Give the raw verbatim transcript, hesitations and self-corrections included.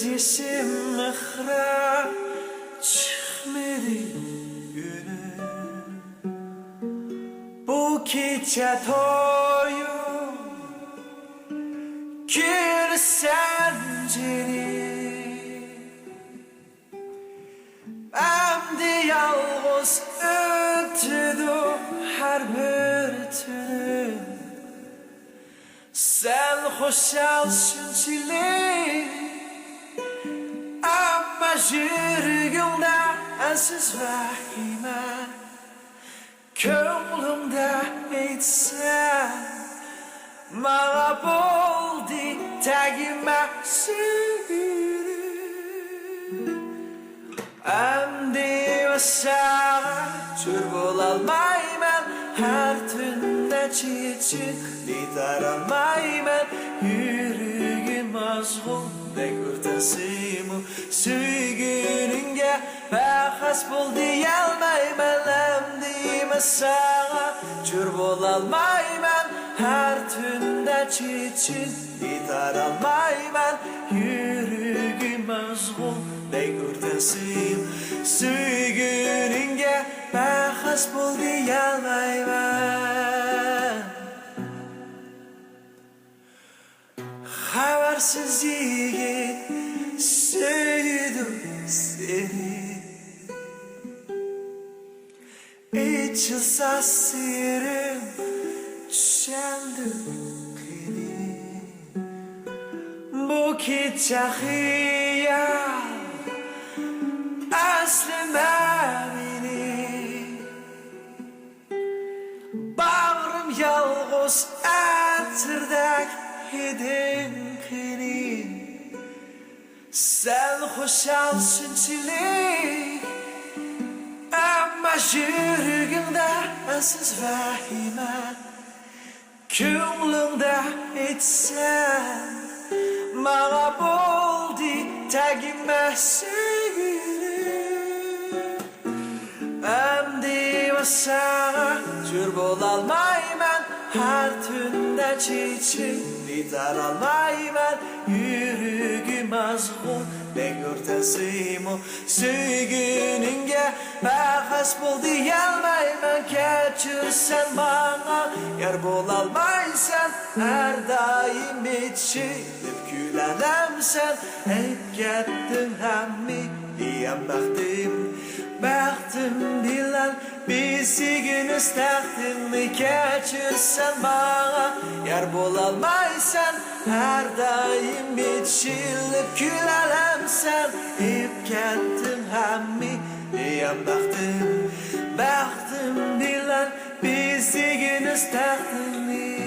يېشىم ئىقرا چىقمىدى ئۈنۈم. بۇ كېچە تويۇم، كۈلىسەن جېنىم. ئەمدى يالغۇز ئۆتىدۇ ھەر بىر تۈنۈم. سەن خۇشال شۇنچىلىك، ئەمما يۈرىكىڭدە ئەنسىز ۋەھىمە. كۆڭلۈڭدە ئېيتسەن، ماڭا بولدى تەگمە سۆيگۈلۈم. ئەمدى ساڭا جور بولالمايمەن، ھەر تۈندە چېچىنى تارالمايمەن. يۈرىكىم ئازغۇندەك ئۇرتەسىمۇ، سۆيگۈنۈڭگە بەخەس بول دېيەلمەيمەن. ئەمدى ساڭا جور بولالمايمەن، ھەر تۈندە چېچىنى تارالمايمەن. يۈرىكىم ئازغۇندەك ئۇرتەسىمۇ، سۆيگۈنۈڭگە بەخەس بول دېيەلمەيمەن. خەۋەرسىز يىگىت سۆيىدۇ سېنى. ئېچىلسا سىرىم، چۈشەندىم قېنى. بۇ كېچە خىيال ئەسلىمە مېنى. باغرىم يالغۇز ئەتىردەك ھىدىڭ قېنى. سەن خۇشال شۇنچىلىك، ئەمما يۈرىكىڭدە ئەنسىز ۋەھىمە. كۆڭلۈڭدە ئېيتسەن، ماڭا بولدى تەگمە سۆيگۈلۈم. ئەمدى ساڭا جور بولالمايمەن، ھەر تۈندە چېچىنى تارالمايمەن. يۈرىكىم ئازغۇندەك ئۇرتەسىمۇ، سۆيگۈنۈڭگە بەخەس بول دېيەلمەيمەن. كەچۈرسەن ماڭا يار بولالمايسەن، ھەر دائىم ئېچىلىپ كۈلەلەمسەن. ئەيىپ كەتتىم ھەممىنى ھەم بەختىم، بەختىم بىلەن بېزىگىن ئۆز تەختىڭنى. كەچۈرسەن ماڭا يار بولالمايسەن، ھەر دائىم ئېچىلىپ كۈلەلەمسەن. ئەيىپ كەتتىم ھەممىنى ھەم بەختىم، بەختىم بىلەن بېزىگىن ئۆز تەختىڭنى.